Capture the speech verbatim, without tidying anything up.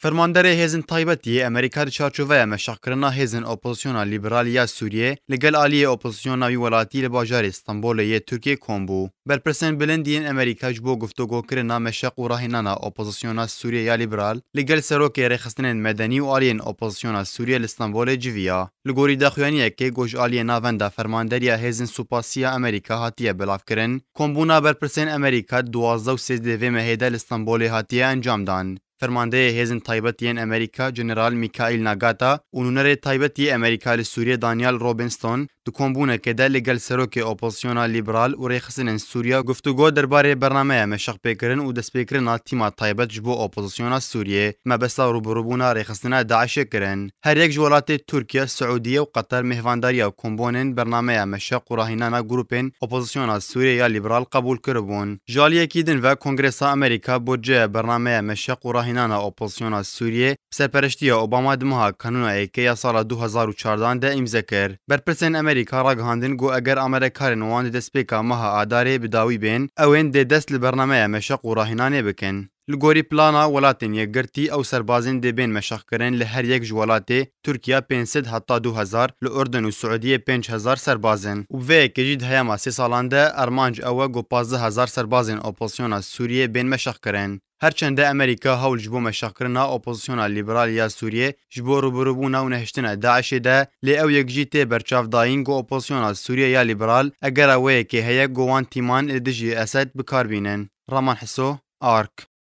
Fermanderê hêzên taybet yê Amerîka di çarçoveya meşexkirina hêzên opozisyona lîberal ya Sûriyê li gel aliyê opozisyona wî welatî li bajarê Stenbolê yê Tirkiyê kom bû. Berpirsên bilind yên Amerîka ji bo guftûgokirina meşeq û rahînana opozisyona Sûriyê ya lîberal li gel serokê rêxistinên medenî û aliyên opozisyona Sûriyê li Stenbolê civiya. Li gorî daxuyaniyekê ku ji aliyê navenda Fermanderiya Hêzên Supasiya Amerîka hatiye belavkirin, kombûna berpirsên Amerîka di duwazdeh û sêzdeh vê mehê de li Stenbolê hatiye encamdan. Fermandeyê hêzên taybet yên Amerîka General Mikhail Nagata û nûnerê taybet yê Amerîka li Sûriyê Daniel Robinson di kombûnekê de li gel serokê opozisyona lîberal û rêxistinên Sûriya guftûgo derbarê bernameya meşexpêkirin û destpêkirina tîma taybet ji bo opozisyona Sûriyê, mebesta rûbirûbûna rêxistina DAIŞê kirin. Her yek ji welatê Tirkiye, Siûdiye û Qeter mêhvandariya kombûnên bernameya meşeq û rahînana grûpên opozisyona Sûriyê ya lîberal qebûl kiribûn. Ji aliyekî din ve Kongresa Amerîka budceya bernameya meşeq û rahînana opozisyona Sûriyê bi serpereştiya Obama di meha Kanûna Êkê ya sala du hezar û çardan de îmze kir. Berpirsên Amerîka ragihandin ku eger amadekarên wan di destpêka meha Adarê bi dawî bên, ew ên dê dest li bernameya meşeq û rahînanê bikin. Li gorî plana Welatên Yekgirtî, ew serbazên dê bên meşexkirin li her yek ji welatê, Tirkiye pênc sed heta du hezar, li Urdun û Siûdiyê pênc hezar serbaz in û bi vê yekê jî di heyama sê salan de armanc ew e ku pazdeh hezar serbazên opozisyona Sûriyê bên meşexkirin. Her çende Amerîka hewl ji bo meşexkirina opozisyona lîberal ya Sûriyê ji bo rûbirûbûna û nehiştina DAIŞê de, lê ew yek jî tê berçavdayîn ku opozisyona Sûriyê ya lîberal egera wê yekê heye ku wan tîman li dijî Esed bi kar bînin. Raman Hiso, Ark.